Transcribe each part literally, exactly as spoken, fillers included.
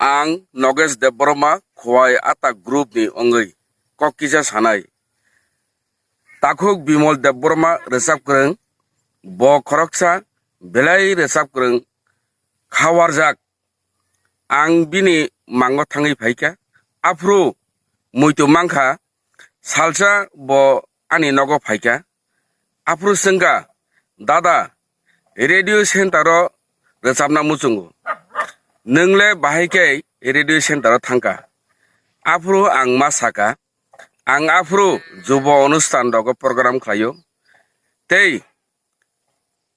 Ang Nogesh Debbarma, Khowai Ata group ni wngwi kok kisa sanai. Takhuk Bimol Debbarma rwchap kwrwng, bo khoroksa belai rwchap kwrwng kha warjak. Ang bini mango thangwi phaikha. Aphuru muitu mankha, salsa bo ani nogo phaikha. Aphuru swngkha, "Dada, radio center o rwchapna muchungo. Nwng le bahai khe radio center o thangkha?" Aphuru ang ma sakha, ang aphuru jubo onusthan rogo program khlaio. Tei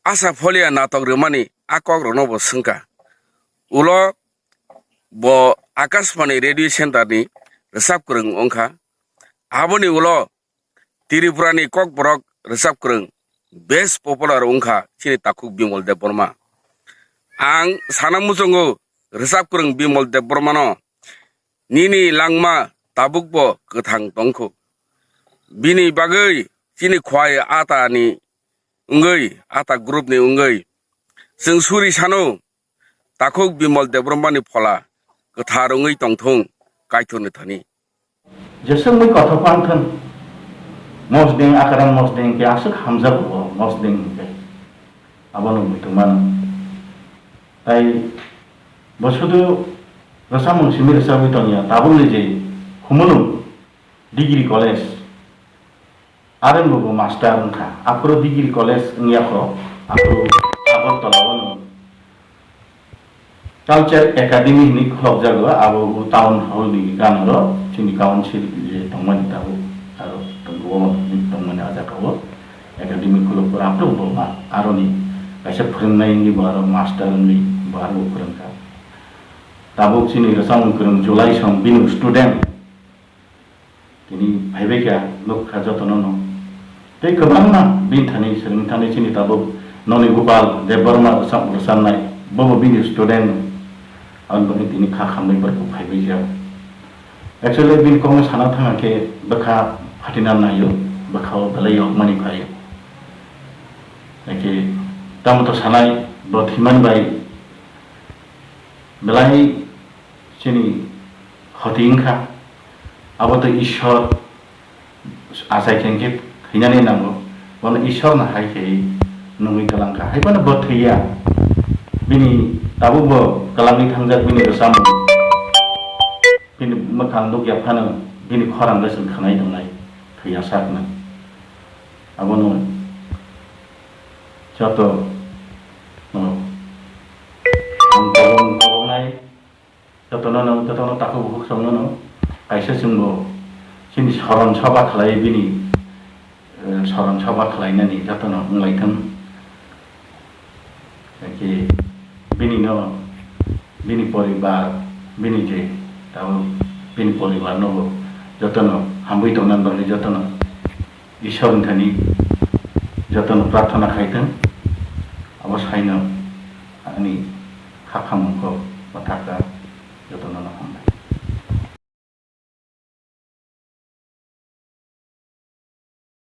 Asa Pholia natok rwmani a kokrokno bo swngkha. Ulo bo Akashbani radio center ni rwchap kwrwng wngkha. Aboni ulo Tripura ni kokborok rwchap kwrwng best popular wngkha chini takhuk Bimol Debbarma. Ang sana muchungo rwchap kwrwng Bimol Debbarmano, nini langma tabukbo kwthang tongkhu. Bini bagwi chini Khowai Ata ni wngwi, Ata group ni wngwi, chwng suri sano takhuk Bimol Debbarma ni phola kwthar wngwi tongthung Kaitor ni thani. Jeswk mui kothok phang thung. Mosdeng, akaran mosdeng ke aswk hamjago bo mosdeng hwnkhe. Abono muitu mano. Tai bo sudu rwchapmung simi rwchapwi tongya, tabukni je Khumulwng Degree College, are bo bo master wngkha. Aphuru Degree College wngya kho, aphuru Agartala o nwng Culture Academy hinwi khulokjago, abo o town hall ni ganaro chini council je tongmani tabuk aro tongo, tongmani a jagao academy khulok pura aphuru bo ma aroni kaisa phwrwngnai wngwi bo aro master wngwi bo aro bo phwrwngkha. Tabuk chini rwchapmung kwrwng July song bini student. Tini phaibai kha, nukha jotono no. Tei kwbangma bini thani swrwngwi thani chini tabuk Noni Gopal Debbarma rwchap-, rwchapnai, bobo bini student no. Aboni bagwi tini kha khamnai borok phaibai jak. Actually, bini kokno sana thangkha khe bwkha phatina naio, bwkha o belai yokmani phaio. Hakhe tamo to sanai, bo thwimani bai belai chini khoti wngkha, abo to Ishwar achai khe hwnkhe thwinani nango, bono Ishwarno hai khe nungwi twlang kha, hai phano bo thwiya, bini tabukbo kwlangwi thangjak bini rwchapmung, bini mwkhang nukya phano bini khorang le chwng khwnai tongnai, thwiya sakno. Abono joto, no, ang kobong kobongnai. Jotono no, jotono takhuk bukhuk songno no, kaisa chwngbo chini soron soba khlai bini, eh, soron soba khlainani jotono wnglaithwng. Hakhe bini no, bini poribar, bini je tabo bini poribar no bo jotono hambai tongna bagwi jotono Ishwar ni thani jotono prarthana khaithwng, abo saino ani kha khamung kok bathakha jotono no hambai.